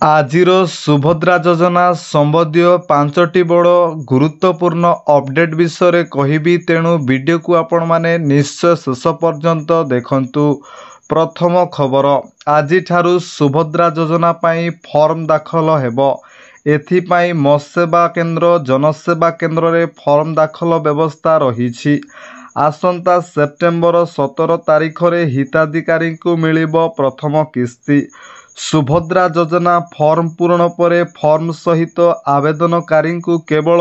ଆଜିର ସୁଭଦ୍ରା ଯୋଜନା ସମ୍ବନ୍ଧୀୟ 5ଟି ବଡ଼ ଗୁରୁତ୍ୱପୂର୍ଣ୍ଣ ଅପଡ଼େଟ୍ ବିଷୟରେ କହିବି, ତେଣୁ ଭିଡ଼ିଓକୁ ଆପଣମାନେ ନିଶ୍ଚୟ ଶେଷ ପର୍ଯ୍ୟନ୍ତ ଦେଖନ୍ତୁ। ପ୍ରଥମ ଖବର, ଆଜିଠାରୁ ସୁଭଦ୍ରା ଯୋଜନା ପାଇଁ ଫର୍ମ ଦାଖଲ ହେବ। ଏଥିପାଇଁ ମୋ ସେବା କେନ୍ଦ୍ର, ଜନସେବା କେନ୍ଦ୍ରରେ ଫର୍ମ ଦାଖଲ ବ୍ୟବସ୍ଥା ରହିଛି। ଆସନ୍ତା ସେପ୍ଟେମ୍ବର 17 ତାରିଖରେ ହିତାଧିକାରୀଙ୍କୁ ମିଳିବ ପ୍ରଥମ କିସ୍ତି। ସୁଭଦ୍ରା ଯୋଜନା ଫର୍ମ ପୂରଣ ପରେ ଫର୍ମ ସହିତ ଆବେଦନକାରୀଙ୍କୁ କେବଳ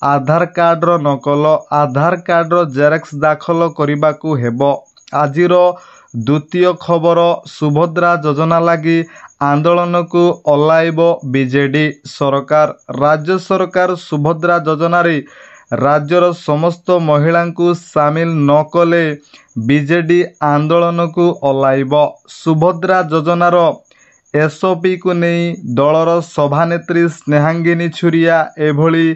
ଆଧାର କାର୍ଡ଼ର ନକଲ, ଆଧାର କାର୍ଡ଼ର ଜେରକ୍ସ ଦାଖଲ କରିବାକୁ ହେବ। ଆଜିର ଦ୍ୱିତୀୟ ଖବର, ସୁଭଦ୍ରା ଯୋଜନା ଲାଗି ଆନ୍ଦୋଳନକୁ ଓହ୍ଲାଇବ ବିଜେଡି ସରକାର। ରାଜ୍ୟ ସରକାର ସୁଭଦ୍ରା ଯୋଜନାରେ ରାଜ୍ୟର ସମସ୍ତ ମହିଳାଙ୍କୁ ସାମିଲ ନ କଲେ ବିଜେଡି ଆନ୍ଦୋଳନକୁ ଓହ୍ଲାଇବ। ସୁଭଦ୍ରା ଯୋଜନାର ଏସ୍ଓପିକୁ ନେଇ ଦଳର ସଭାନେତ୍ରୀ ସ୍ନେହାଙ୍ଗିନୀ ଛୁରିଆ ଏଭଳି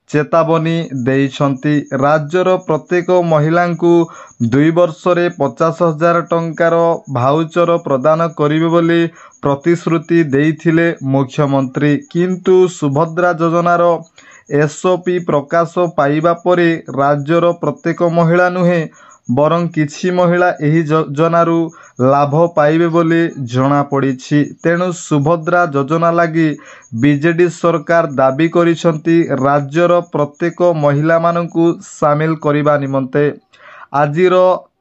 ଚେତାବନୀ ଦେଇଛନ୍ତି। ରାଜ୍ୟର ପ୍ରତ୍ୟେକ ମହିଳାଙ୍କୁ 2 ବର୍ଷରେ 50 ହଜାର ଟଙ୍କାର ଭାଉଚର ପ୍ରଦାନ କରିବେ ବୋଲି ପ୍ରତିଶ୍ରୁତି ଦେଇଥିଲେ ମୁଖ୍ୟମନ୍ତ୍ରୀ। କିନ୍ତୁ ସୁଭଦ୍ରା ଯୋଜନାର ଏସ୍ଓପି ପ୍ରକାଶ ପାଇବା ପରେ ରାଜ୍ୟର ପ୍ରତ୍ୟେକ ମହିଳା ନୁହେଁ, ବରଂ କିଛି ମହିଳା ଏହି ଯୋଜନାରୁ ଲାଭ ପାଇବେ ବୋଲି ଜଣାପଡ଼ିଛି। ତେଣୁ ସୁଭଦ୍ରା ଯୋଜନା ଲାଗି ବିଜେଡି ସରକାର ଦାବି କରିଛନ୍ତି ରାଜ୍ୟର ପ୍ରତ୍ୟେକ ମହିଳାମାନଙ୍କୁ ସାମିଲ କରିବା ନିମନ୍ତେ। ଆଜିର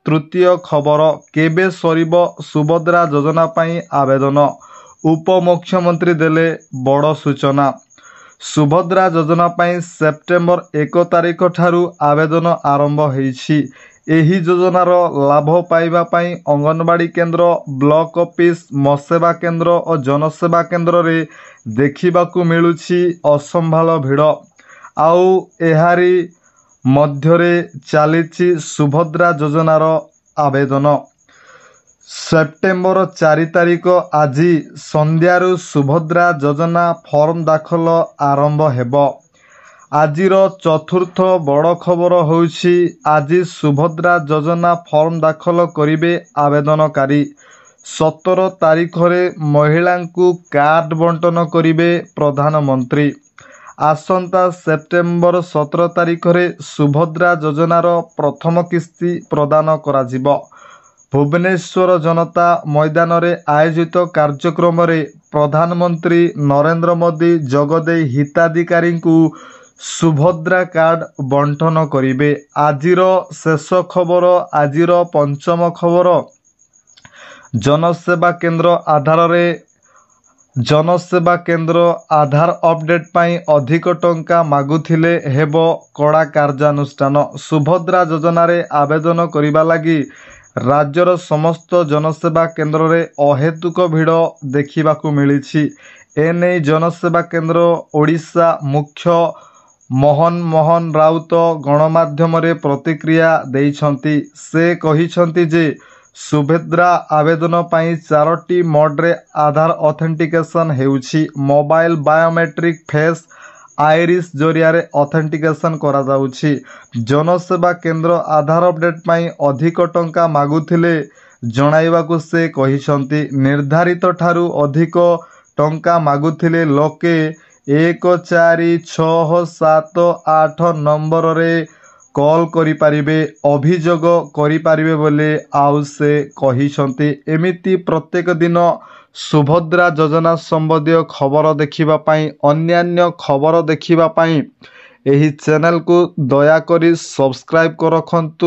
ତୃତୀୟ ଖବର, କେବେ ସରିବ ସୁଭଦ୍ରା ଯୋଜନା ପାଇଁ ଆବେଦନ? ଉପମୁଖ୍ୟମନ୍ତ୍ରୀ ଦେଲେ ବଡ଼ ସୂଚନା। ସୁଭଦ୍ରା ଯୋଜନା ପାଇଁ ସେପ୍ଟେମ୍ବର 1 ତାରିଖଠାରୁ ଆବେଦନ ଆରମ୍ଭ ହୋଇଛି। ଏହି ଯୋଜନାର ଲାଭ ପାଇବା ପାଇଁ ଅଙ୍ଗନବାଡ଼ି କେନ୍ଦ୍ର, ବ୍ଲକ ଅଫିସ, ମୋ ସେବା କେନ୍ଦ୍ର ଓ ଜନସେବା କେନ୍ଦ୍ରରେ ଦେଖିବାକୁ ମିଳୁଛି ଅସମ୍ଭାଳ ଭିଡ଼। ଆଉ ଏହାରି ମଧ୍ୟରେ ଚାଲିଛି ସୁଭଦ୍ରା ଯୋଜନାର ଆବେଦନ। ସେପ୍ଟେମ୍ବର 4 ତାରିଖ ଆଜି ସନ୍ଧ୍ୟାରୁ ସୁଭଦ୍ରା ଯୋଜନା ଫର୍ମ ଦାଖଲ ଆରମ୍ଭ ହେବ। ଆଜିର ଚତୁର୍ଥ ବଡ଼ ଖବର ହେଉଛି, ଆଜି ସୁଭଦ୍ରା ଯୋଜନା ଫର୍ମ ଦାଖଲ କରିବେ ଆବେଦନକାରୀ। 17 ତାରିଖରେ ମହିଳାଙ୍କୁ କାର୍ଡ଼ ବଣ୍ଟନ କରିବେ ପ୍ରଧାନମନ୍ତ୍ରୀ। ଆସନ୍ତା ସେପ୍ଟେମ୍ବର 17 ତାରିଖରେ ସୁଭଦ୍ରା ଯୋଜନାର ପ୍ରଥମ କିସ୍ତି ପ୍ରଦାନ କରାଯିବ। ଭୁବନେଶ୍ୱର ଜନତା ମଇଦାନରେ ଆୟୋଜିତ କାର୍ଯ୍ୟକ୍ରମରେ ପ୍ରଧାନମନ୍ତ୍ରୀ ନରେନ୍ଦ୍ର ମୋଦି ଯୋଗଦେଇ ହିତାଧିକାରୀଙ୍କୁ ସୁଭଦ୍ରା କାର୍ଡ଼ ବଣ୍ଟନ କରିବେ। ଆଜିର ଶେଷ ଖବର, ଆଜିର ପଞ୍ଚମ ଖବର, ଜନସେବା କେନ୍ଦ୍ର ଆଧାରରେ ଜନସେବା କେନ୍ଦ୍ର ଆଧାର ଅପଡେଟ୍ ପାଇଁ ଅଧିକ ଟଙ୍କା ମାଗୁଥିଲେ ହେବ କଡ଼ା କାର୍ଯ୍ୟାନୁଷ୍ଠାନ। ସୁଭଦ୍ରା ଯୋଜନାରେ ଆବେଦନ କରିବା ଲାଗି ରାଜ୍ୟର ସମସ୍ତ ଜନସେବା କେନ୍ଦ୍ରରେ ଅହେତୁକ ଭିଡ଼ ଦେଖିବାକୁ ମିଳିଛି। ଏନେଇ ଜନସେବା କେନ୍ଦ୍ର ଓଡ଼ିଶା ମୁଖ୍ୟ ମୋହନ ମୋହନ ରାଉତ ଗଣମାଧ୍ୟମରେ ପ୍ରତିକ୍ରିୟା ଦେଇଛନ୍ତି। ସେ କହିଛନ୍ତି ଯେ ସୁଭଦ୍ରା ଆବେଦନ ପାଇଁ 4ଟି ମୋଡ୍ରେ ଆଧାର ଅଥେଣ୍ଟିକେସନ୍ ହେଉଛି। ମୋବାଇଲ, ବାୟୋମେଟ୍ରିକ୍, ଫେସ୍, ଆଇରିସ୍ ଜରିଆରେ ଅଥେଣ୍ଟିକେସନ୍ କରାଯାଉଛି। ଜନସେବା କେନ୍ଦ୍ର ଆଧାର ଅପଡେଟ୍ ପାଇଁ ଅଧିକ ଟଙ୍କା ମାଗୁଥିଲେ ଜଣାଇବାକୁ ସେ କହିଛନ୍ତି। ନିର୍ଦ୍ଧାରିତ ଠାରୁ ଅଧିକ ଟଙ୍କା ମାଗୁଥିଲେ ଲୋକେ 1 4 6 7 8 ନମ୍ବରରେ କଲ୍ କରିପାରିବେ, ଅଭିଯୋଗ କରିପାରିବେ ବୋଲି ଆଉ ସେ କହିଛନ୍ତି। ଏମିତି ପ୍ରତ୍ୟେକ ଦିନ ସୁଭଦ୍ରା ଯୋଜନା ସମ୍ବନ୍ଧୀୟ ଖବର ଦେଖିବା ପାଇଁ, ଅନ୍ୟାନ୍ୟ ଖବର ଦେଖିବା ପାଇଁ ଏହି ଚ୍ୟାନେଲକୁ ଦୟାକରି ସବସ୍କ୍ରାଇବ୍ ରଖନ୍ତୁ।